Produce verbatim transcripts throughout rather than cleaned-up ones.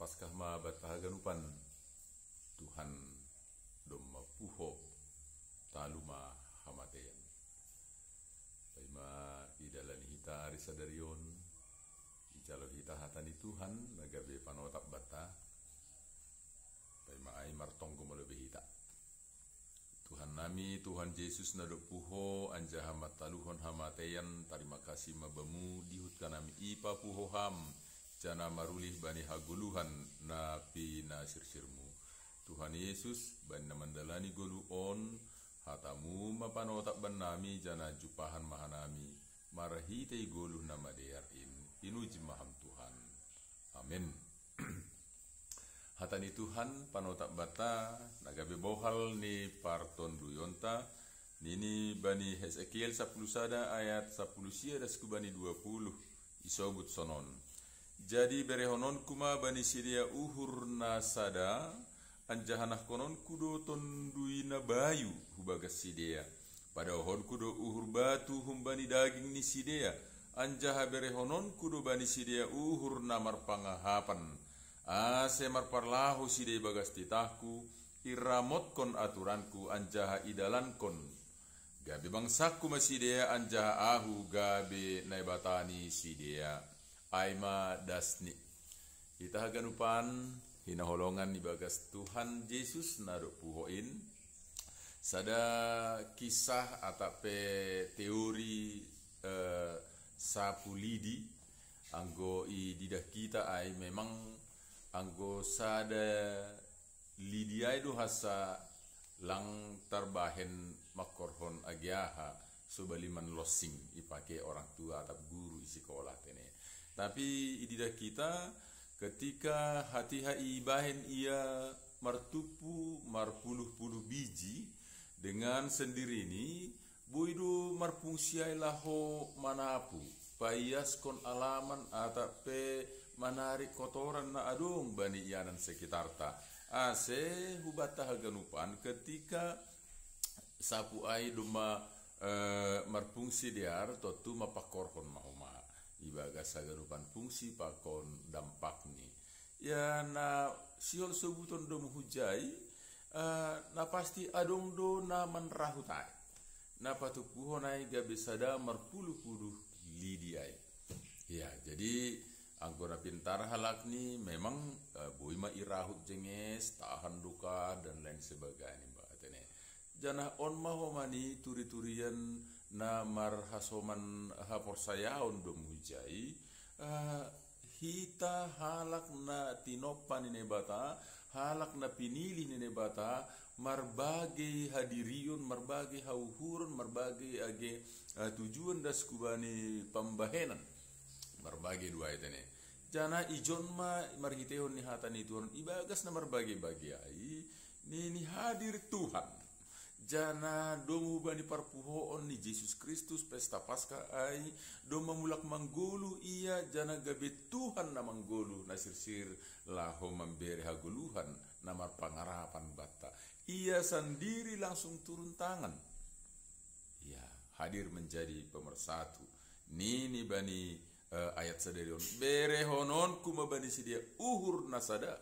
Paskah ma banta haganupan. Tuhan domma puho talu ma hamatean. Paima idalani hita ari sadarion, ijalo hita hata ni Tuhan na gabe panotap banta. Paima ai martonggo malobe hita. Tuhan nami, Tuhan Yesus na dob puho anjaha mataluhon hamatean, tarima kasih ma bamu dihut kanami ipapuho ham, jana marulih bani hagoluhan na pinasirsirmu. Tuhan Yesus, bani na mandalani golu on, hatamu ma panotap bannami, jana jumpahan ma hanami marhitei goluh na madear in. Pinuji ma ham Tuhan. Amen. Hata ni Tuhan panotap banta na gabe bohal ni partonduyonta, nini bani Hesekiel sapuluh sada ayat sapuluh sia das ku bani dua puluh, isobut sonon. Jadi berehononku ma bani sidea uhur na sada, anjaha nahkononku do tondui na bayu hubagas sidea. Padaohonku do uhur batu humbani daging ni sidea, anjaha berehononku do bani sidea uhur na marpangahapan, ase marparlahou sidea ibagas titahku, iramotkon aturanku anjaha idalankon. Gabe bangsangku ma sidea anjaha ahu gabe Naibata ni sidea. Ai ma dasni. Hita haganupan hinaholongan ibagas Tuhan Yesus na dob puho in. Sada kisah atap pe teori eh, sapu lidi, anggo ididah kita ai memang anggo sada lidi ai do hansa lang tarbahen mangkorhon age aha, sobali manlonsing ipake orang tua atap guru i sikola tene. Tapi ididah kita ketika hatiha ibahen ia martumpu marpuluh-puluh biji, dengan sendirini boi do marfungsi ai laho manapu, paiaskon alaman atap pe manarik kotoran na adong bani ianan sekitarta. Ase hubanta haganupan ketika sapu ai domma eh, marfungsi dear, tontu mapangkorhon ma homa ibagas haganupan fungsi pakon dampakni. Ia na sihol sobuton domu hujai, eh, na pasti adong do na manrahut ai, na patumpuhon ai gabe sada marpuluh-puluh lidi ai. Ia, jadi anggo na pintar halakni memang eh, boi ma irahut jenges, tahan do ka, dan lain sebagainya, Mbak Tene. Janah on ma homa ni turi-turian na marhasoman haporsayaon domu hujai, eh, hita halak na tinompa ni Naibata, halak na pinilih ni Naibata, marbage hadirion, marbage hauhuron, marbage age eh, tujuan das hubani pambahenan. Marbage dua ai tene. Janah ijon ma marhiteihon ni hata ni Tuhan ibagas na marbage-bage ai, nini hadir Tuhan. Janah domu hubani parpuhoon ni Jesus Kristus pesta Paskah ai, domma mulak manggoluh ia, janah gabe Tuhan na manggoluh na sirsir laho mambere hagoluhan na marpangarapan banta. Ia sandiri langsung turun tangan. Ia hadir menjadi pemersatu. Nini bani eh, ayat sadarion, berehononku ma bani sidea uhur na sada.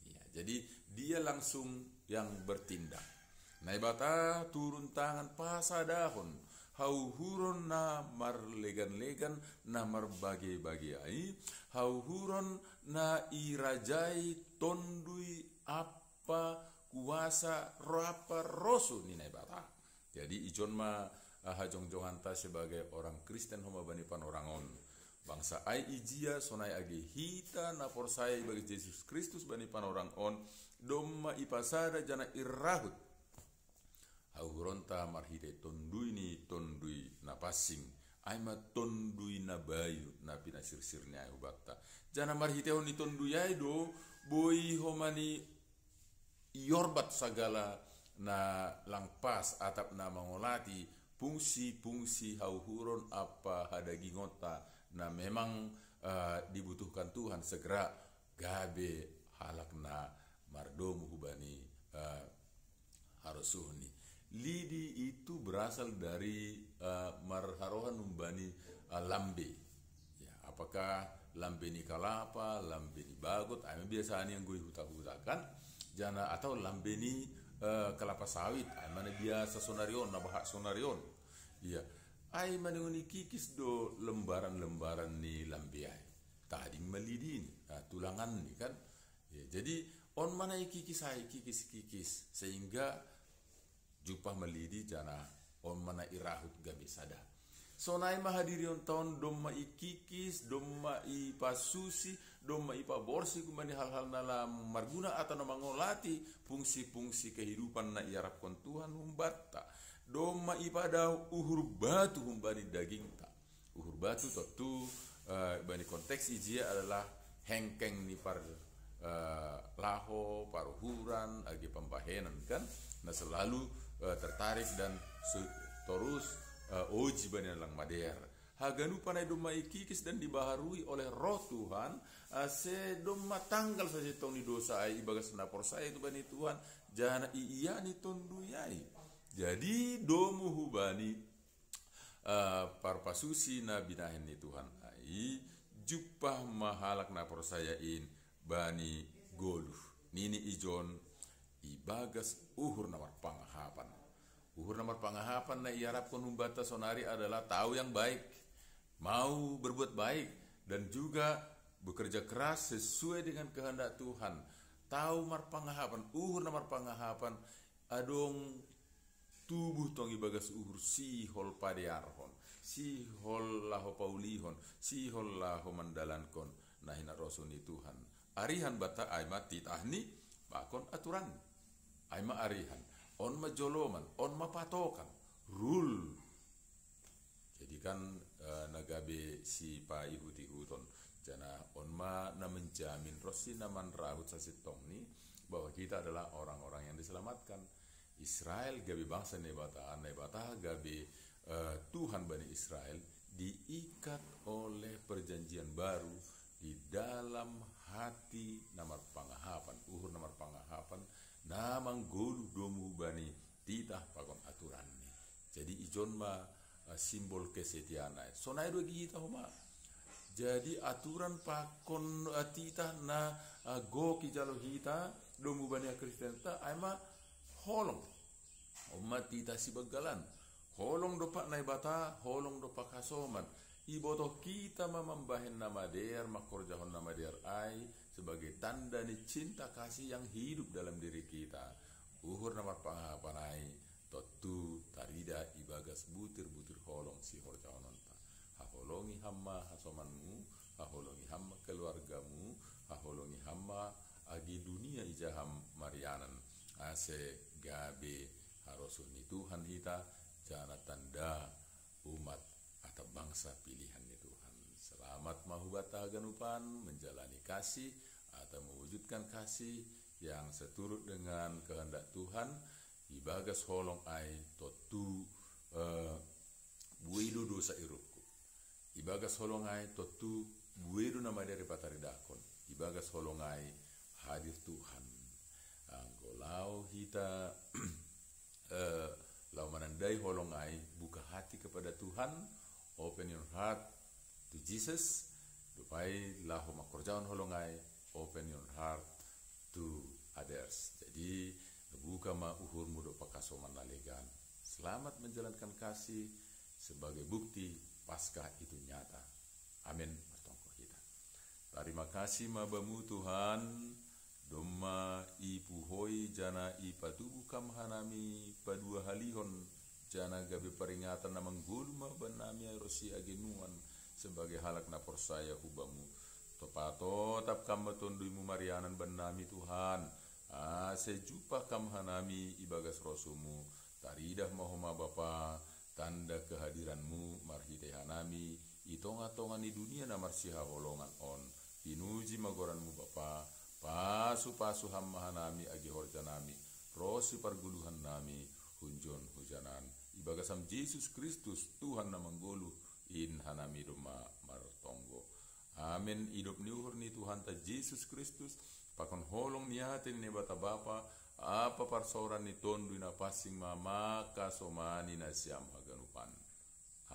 Ya, jadi dia langsung yang bertindak. Naibata turun tangan pasadahon hauhuron na marlegan-legan, na marbage-bage ai, hauhuron na irajai tondui ampa kuasa rap rosu ni Naibata. Jadi ijon ma eh, hajongjonganta sebagai orang Kristen homa bani panorang on. Bangsa ai ijia sonai age hita na porsaya ibagas Jesus Kristus bani panorang on, domma ipasada janah irrahut hauhuronta marhitei tondui ni tondui na pansing, ai ma tondui na bayu na pinasirsir ni ai hubanta. Janah marhiteihon ni tondui ai do boi homa ni iorbat sagala na lang pas atap na mangolati pungsi-pungsi hauhuron ampa hadagingonta na memang eh, dibutuhkan Tuhan segera gabe halak na mardomu hubani eh, harosuhni. Lidi itu berasal dari eh, marharohan humbani eh, lambe. Ya, apakah lambe ni kalapa, lambe ni bagot, ai ma biasa ni anggo i huta-huta kan, jana atau lambe ni eh, kalapa sawit, ai ma na biasa sonari on, na bahak sonari on. Iya, ai ma na ikikis do lembaran-lembaran ni lambe ai. Tading ma lidi ni, ah, tulangan ni kan. Iya, jadi on ma na ikikis ai, ikikis-ikis, sehingga jumpah ma lidi jana on ma na irahut gabe sada. Sonai ma hadirionta on, domma ikikis, domma ipasusi, domma ipaborsih humbani hal-hal na la marguna atau na mangolati fungsi-fungsi kehidupan na iarapkon Tuhan humbanta. Domma ipadaoh uhur batu humbani dagingta. Uhur batu tontu eh, bani konteks ijia adalah hengkeng ni par eh, laho, paruhuran, age pambahenan kan, na selalu eh, tertarik dan su- torus eh, oji bani na lang madear. Haganupan ai domma ikikis dan dibaharui oleh Roh Tuhan, ase domma tanggal sasintong ni dosa ai ibagas na porsaya tu bani Tuhan, jana iiani tondui ai. Jadi domu hubani eh, parpasusi na binahen ni Tuhan ai, jumpah ma halak na porsaya in bani goluh. Nini ijon ibagas uhur na marpangahapan. Uhur na marpangahapan na iarapkon humbanta sonari adalah tahu yang baik, mau berbuat baik, dan juga bekerja keras sesuai dengan kehendak Tuhan. Tahu marpangahapan, uhur na marpangahapan, adong tubuh tong ibagas uhur sihol padearhon, sihol laho paulihon, sihol laho mandalankon na hinarosuh ni Tuhan. Arihan banta ai ma titah ni pakon aturan. Ai ma arihan, on ma joloman, on ma patokan, rule. Jadi kan eh, na gabe sipaihut-ihuton. Jana on ma na menjamin ronsi na manrahut sasintong ni bahwa kita adalah orang-orang yang diselamatkan. Israel gabe bangsa Naibata, Naibata gabe eh, Tuhan bani Israel, diikat oleh perjanjian baru di dalam hati na marpangahapan, uhur na marpangahapan, na manggoluh domu bani titah pakon aturan ni. Jadi ijon ma eh, simbol kesetiaan ai. Sonai do agi hita homa. Jadi aturan pakon eh, titah na eh, gok ijalo hita domu bani Kristianta ai ma holong. On ma titah sibanggalan. Holong dompak Naibata, holong dompak hasoman. Ibotoh kita ma mambahen na madear, mangkorjahon na madear ai sebagai tanda ni cinta kasih yang hidup dalam diri kita. Uhur na marpangahapan ai tontu tarida ibagas butir-butir holong sihorjahononta. Haholongi ham ma hasomanmu, haholongi ham ma keluargamu, haholongi ham ma agi dunia ija ham marianan, ase gabe harosuh ni Tuhan hita, jana tanda umat atau bangsa pilihan ni Tuhan. Selamat ma hubanta haganupan menjalani kasih atau mewujudkan kasih yang seturut dengan kehendak Tuhan. Ibagas holong ai tontu eh, buei do dosa i rungkub. Ibagas holong ai tontu buei do na madear dipataridahon. Ibagas holong ai hadir Tuhan. Anggo laho hita eh, laho manandai holong ai, buka hati kepada Tuhan, open your heart to Jesus. Dob ai laho mangkorjahon holong ai, open your heart to others. Jadi buka ma uhurmu dompak hasoman na legan. Selamat menjalankan kasih sebagai bukti Paskah itu nyata. Amin. Martonggo hita. Tarima kasih ma Bamu Tuhan, domma ipuhoi jana ipatubuh Kam hanami paduahalihon, jana gabe paringatan na manggoluh ma bannami ai ronsi haganupan sebagai halak na porsaya hu Bamu. Topatotap Kam ma Tonduimu marianan bannami Tuhan, ase jumpah Kam hanami ibagas rosuhMu. Taridah ma homa Bapa, tanda kehadiranMu marhitei hanami i tonga-tonga ni dunia na marsihaholongan on. Pinuji ma goranMu Bapa. Pasu-pasu Ham ma hanami age horjanami ronsi pargoluhannami hunjon hujanan. Ibagasan Jesus Kristus Tuhan na manggoluh in hanami domma martonggo. Amen. Idop ni uhur ni Tuhanta Jesus Kristus, pakon holong ni ate ni Naibata Bapa, ampa parsaoran ni Tonduy Napansing ma mangkasomani nasiam haganupan.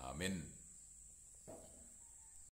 Amen.